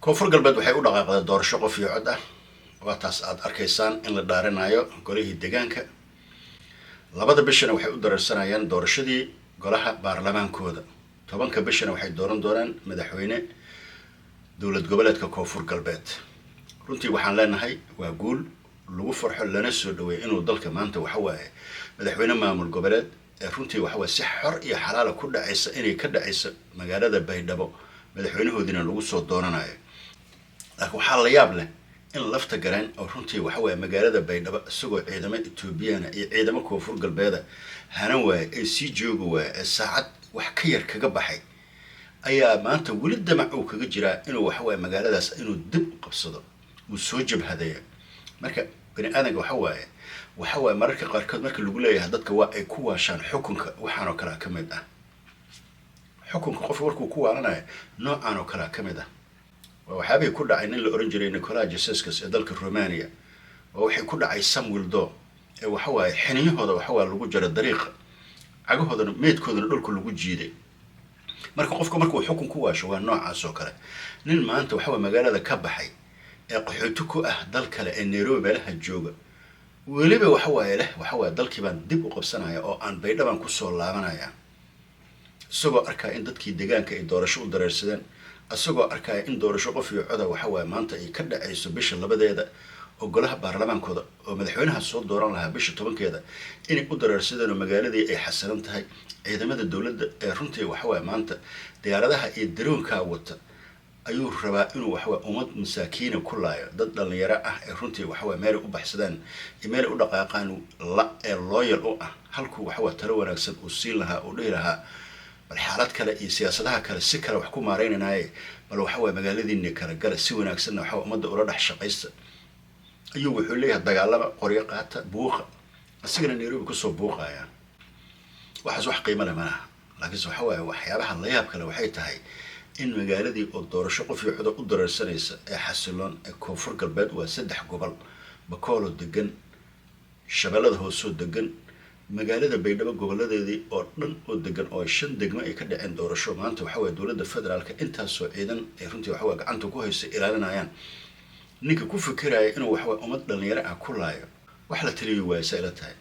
Koonfur Galbeed waxay u dhaqaaqday doorasho qof iyo cod ah. Waa taas aada arkaysaan in la dhaarinayo golihii deegaanka. 2-da bishana waxay u dareersanayaan doorashadii golaha baarlamaankooda. 10-ka bishana waxay dooran doonaan madaxweyne dowlad goboleedka Koonfur Galbeed. Runtii waxaan leenahay waa guul lagu farxo lana soo dhaweeyay inuu dalka maanta waxawaaye madaxweyne maamul goboleed ee runtii waxawaaye si xor iyo xalaala ku dhacaysa inay ka dhacayso magaalada Baydhabo, madaxweynahoodiina lagu soo dooranayo. Laakiin waxaa la yaab leh in Lafta Gareen oo runtii waxawaaye magaalada Baydhabo isagoo ciidamo Etoobiyana iyo ciidamo Koonfur Galbeeda hanan waaye ee sii joogi waaye ee saacad wax ka yar kaga baxay ayaa maanta weli damac uu kaga jiraa inuu waxawaaye magaaladaas inuu dib u qabsado, uu soo jabhadeeyo. Marka bani aadanka waxa waaye mararka qaarkood marka lagu leeyahay dadka waa ay ku waashaan xukunka, waxaanoo kalea ka mid ah. Xukunka qofka markuu ku waalanayo noocan oo kalea ka mid ah. Waa waxyaabihii ku dhacay nin la oran jiray Nicolae Ceausescu ee dalka Romania. Waa waxay ku dhacay Samuel Doe ee waxawaaye xiniyahooda waxawaaye lagu jaro dariiqa, cagahoodana, meydkoodana dhulka lagu jiiday. Marka qofka markuu xukun ku waasho waa noocaas oo kale. Nin maanta waxawaaye magaalada ka baxay ee qaxooti ku ah dal kale ee Nairobi meelaha jooga, weliba waxawaaye leh waxawaaye dalkii baan dib u qabsanaya oo aan Baydhabaan kusoo laabanaya, isagoo arkaya in dadkii deegaanka ay doorasho u dareersadeen, isagoo arkaya in doorasho qof iyo coda waxawaaye maanta ay ka dhacayso bisha 2-deeda oo golaha baarlamaankooda oo madaxweynaha soo dooran lahaa bisha 10-keeda inay u dareersadeen oo magaaladii ay xasilan tahay, ciidamada dowladda ee runtii waxawaaye maanta diyaaradaha iyo daroonkaa wata, ayuu rabaa inuu waxawaaye ummad masaakiina ku laayo, dad dhalinyaro ah ee runtii waxawaaye meelay u baxsadaan iyo meelay u dhaqaaqaan la ee loyal u ah. Halkuu waxawaaye talo wanaagsan uu siin lahaa, uu dhihi lahaa bal xaalad kale iyo siyaasadaha kale si kale wax ku maareynanaaye, bal waxawaaye magaaladiina kala gala, si wanaagsanna waxaa ummadda ula dhex shaqaysta, ayuu wuxuu leeyahay dagaalama, qoryo qaata, buuqa, isagana Nairobi kusoo buuqaya. Waxaas wax qiimo leh malaha. Laakiinse waxa waaye waxyaabaha la yaab kale waxay tahay in magaaladii oo doorasho qof iyo coda u dareersanaysa ee xasiloon ee Koonfur Galbeed, waa saddex gobol, Bakooloo degan, Shabeellada Hoosoo degan, magaalada Baydhabo, goboladeedii oo dhan oo degan oo shan degmo ay ka dhaceen doorasho, maanta waxa waye dowladda federaalka intaasoo ciidan ay runtii waxawaa gacanta ku hayso ilaalinayaan, ninka ku fikiraya inuu waxaway ummad dhalinyaro ah ku laayo, wax la taliyi waaysa ila tahay.